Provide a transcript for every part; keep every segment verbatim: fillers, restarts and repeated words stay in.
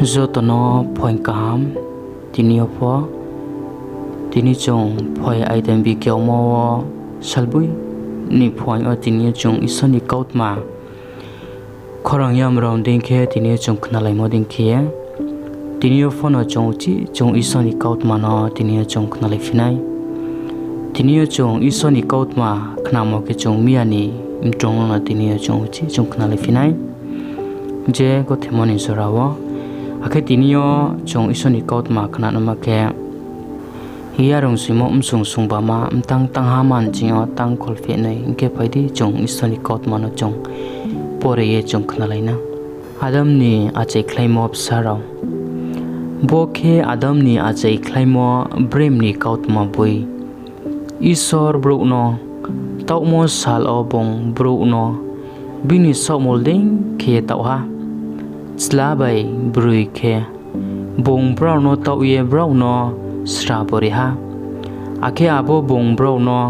Joto no phuaing kaham. Tini yo pho, tini chung phuaing aidembi kyaomo wo salboi ni phuaing yo tini yo chung Isor ni kautma khorang yam rao dei khe tini yo chung khnalaimo dei khe ye, tini yo pho no chung uchih chung Isor ni kautma no tini yo chung khnalaiphi nai. Tini yo chung Isor ni kautma khnamo khe chung miya ni mtong no tini yo chung uchih chung khnalaiphi nai. Je gothemo ni jora wo, akhe tini yo chung Isor ni kautma khna nangma khe, yarung soimo bsung sungbama mtang tangha manching yo tang kholpheh noi hing khe phai di chung Isor ni kautma no chung pore ye chung khnalai na. Adam ni achaikhlaimo bsa rao. Bo khe Adam ni achaikhlaimo brem ni kautma boi. Isor brouh no taohmo sal wo bung brouh no bini saohmol dei khe ye taoh ha. Chla bai broi khe, bung brao no taoh ye brao no srabo ri ha. Akhe abo bung brao no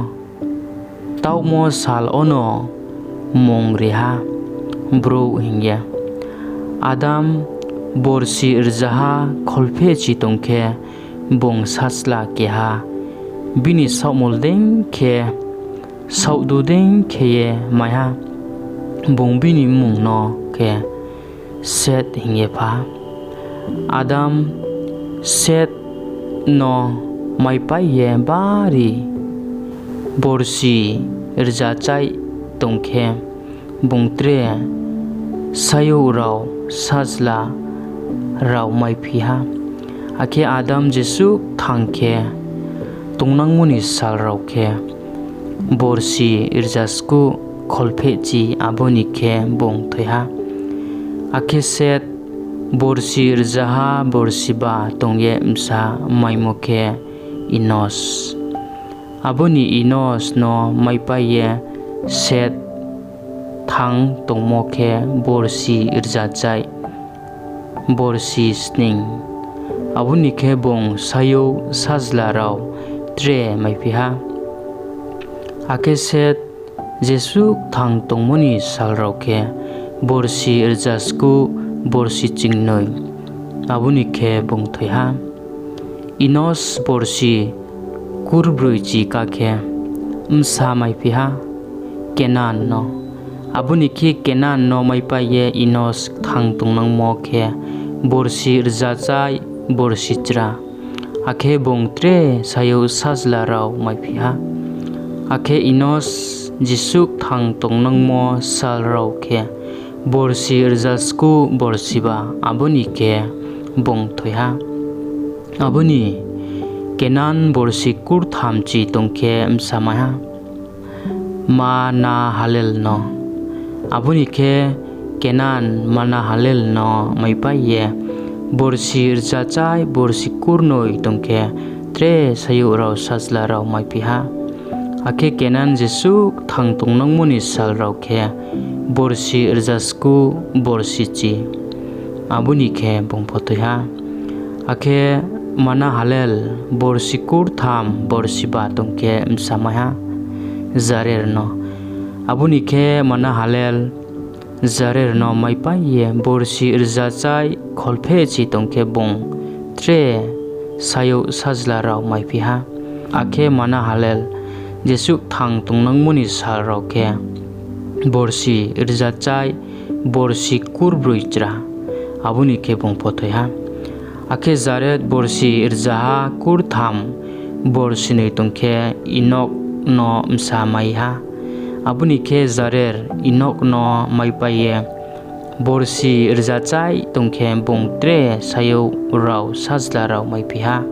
taohmo sal wono mmung ri ha, brouh hing ye. Adam borsi rzaha kholphehchi tong khe, bung sachla keha bini saohmol dei khe, saohdu dei khe ye mai ha. Bung bini mmung no khe Seth hing ye pha ha. Adam Seth no maipai ye bari borsi rzachaih tong khe, bung tre sayouh rao, sachla rao maiphi ha. Akhe Adam jesuh kthang khe tongnangmo ni sal rao khe borsi rzaskuh kholphehchi, abo ni khe bung thoi ha. Akhe Seth borsi rzaha borsiba tong ye bsa maimo khe Enos. Abo ni Enos no maipai ye Seth kthang tongmo khe borsi rzachaih borsi sning. Abo ni khe bung sayouh sachla rao tre maiphi ha. Akhe Seth jesuh kthang tongmo ni sal rao khe borsi rzaskuh borsi chingnoi. Abo ni khe bung thoi ha. Enos borsi kurbroi chi ka khe bsa maiphi ha, Kenan no. Abo ni khe Kenan no maipai ye Enos kthang tongnangmo khe borsi rzachaih borsi chra. Akhe bung tre sayouh sachla rao maiphi ha. Akhe Enos jesuh kthang tongnangmo sal rao khe borsi rzaskuh borsiba. Abo ni khe bung thoi ha. Abo ni Kenan borsi kurthamchi tong khe bsa mai ha, Manahalel no. Abo ni khe Kenan Manahalel no maipai ye borsi rzachaih borsi kurnoi tong khe tre sayouh rao sachla rao maiphi ha. Akhe Kenan jesuh kthang tongnangmo ni sal rao khe borsi rzaskuh borsi chi. Abo ni khe bung pho thoi ha. Akhe Manahalel borsi kurtham borsiba tong khe bsa mai ha, Jared no. Abo ni khe Manahalel Jared no maipai ye borsi rzachaih kholphehchi tong khe bung tre sayouh sachla rao maiphi ha. Akhe Manahalel jesuh kthang tongnangmo ni sal rao khe borsi rzachaih borsi kurbroi chra. Abo ni khe bung pho thoi ha. Akhe Jared borsi rzaha kurtham borsinoi tong khe Enok no bsa mai ha. Abo ni khe Jared Enok no maipai ye borsi rzachaih tong khe bung tre sayouh rao sachla rao maiphi ha.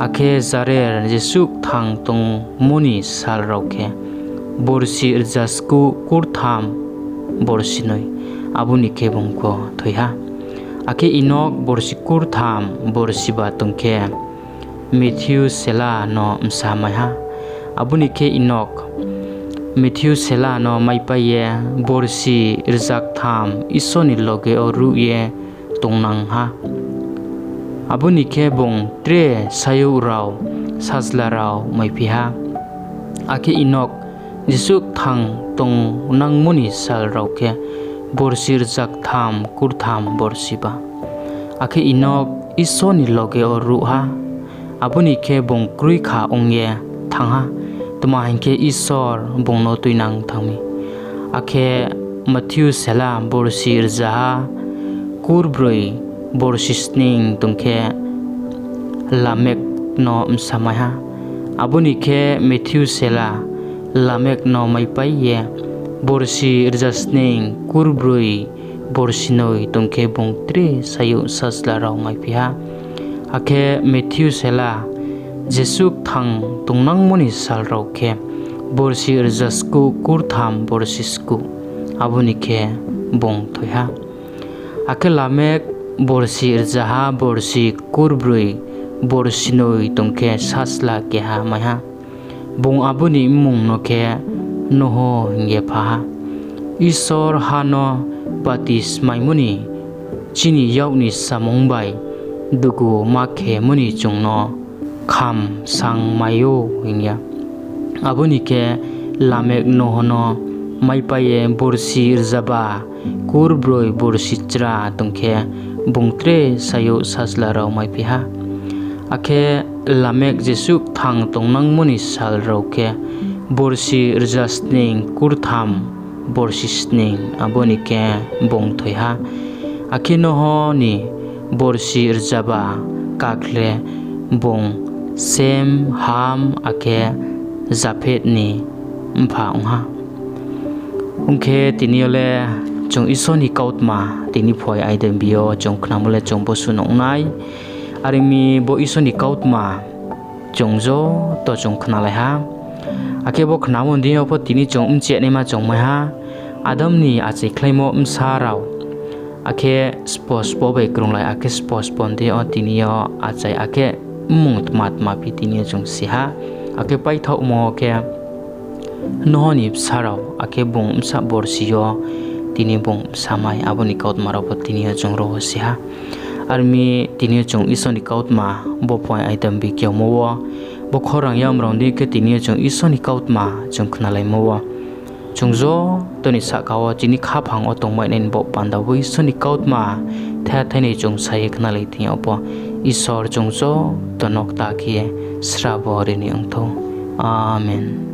Akhe Jared jesuh kthang tongmo ni sal rao khe borsi rzaskuh kurtham borsinoi. Abo ni khe bung pho thoi ha. Akhe Enok borsi kurtham borsiba tong khe Methusela no bsa mai ha. Abo ni khe Enok Methusela no maipai ye borsi rzaktham Isor ni loge wo ruh ye tongnang ha. Abo ni khe bung tre sayouh rao sachla rao maiphi ha. Akhe Enok jesuh kthang tongnangmo ni sal rao khe borsi rzaktham kurtham borsiba. Akhe Enokh Isor ni loge wo ruh ha, abo ni khe bung kroikha ong ye thanng ha, tma hing khe, Isor bung no tuinang thanng mi. Akhe Methusela borsi rzaha kurbroi borsi sning tong khe, Lamekh no bsa mai ha. Abo ni khe Methusela Lamekh no maipai ye borsi rzasning kurbroi borsi noi tong khe, bung tre sayouh sachla rao maiphi ha. Akhe Methusela jesuh kthang tongnangmo ni sal rao khe, borsi rzaskuh kurtham borsi skuh, abo ni khe bung thoi ha. Akhe Lamekh borsi rzaha borsi kurbroi borsi noi tong khe, sachla keha mai ha. Bung abo ni mmung no khe Noho hing ye pha ha. Isor ha no batismaimo ni chini yak ni samung bai dugu ma khemo ni chung no kham sang mai ou hing ye. Abo ni khe Lamekh Noho no maipai ye borsi rzaba kurbroi borsi chra tong khe, bung tre sayouh sachla rao maiphi ha. Akhe Lamekh jesuh kthang tongnangmo ni sal rao khe, borsi rzasning kurtham borsi sning, abo ni khe bung thoi ha. Akhe Noho ni borsi rzaba kakhle bung Sem, Ham akhe Japheth ni mpha ong ha. Ong khe tini yo le chung Isor ni kautma tini phai aidembi yo chung khnamo le chung bosuh no ong nai. Are ong mi, bo Isor ni kautma chung joto chung khnalai ha. Akhe bo khnamo ni deing yo pho tini chung mchehnaima chung mai ha. Adam ni achaikhlaimo bsa rao, akhe spo spo bai krunglai, akhe spo spo ni deing yo tini yo achai, akhe mmung tma tma phi tini yo chung si ha. Akhe paithaohmo khe Noho ni bsa rao, akhe bung bsa borsi yo tini bung bsa mai, abo ni kautma rao pho tini yo chung ro wo si ha. Are ong mi, tini yo chung Isor ni kautma bo phai aidembi keomo wo, bo khorang yam rao ni deing khe tini yo chung Isor ni kautma chung khnalaimo wo, chung joto ni sahka wo chini khaphang wo tongmai nai ni baoh panda wo Isor ni kautma thai thainoi chung sa ye khnalai thing yo pho, Isor chung joto no kta khe srabo ri ni ong thou. Amen.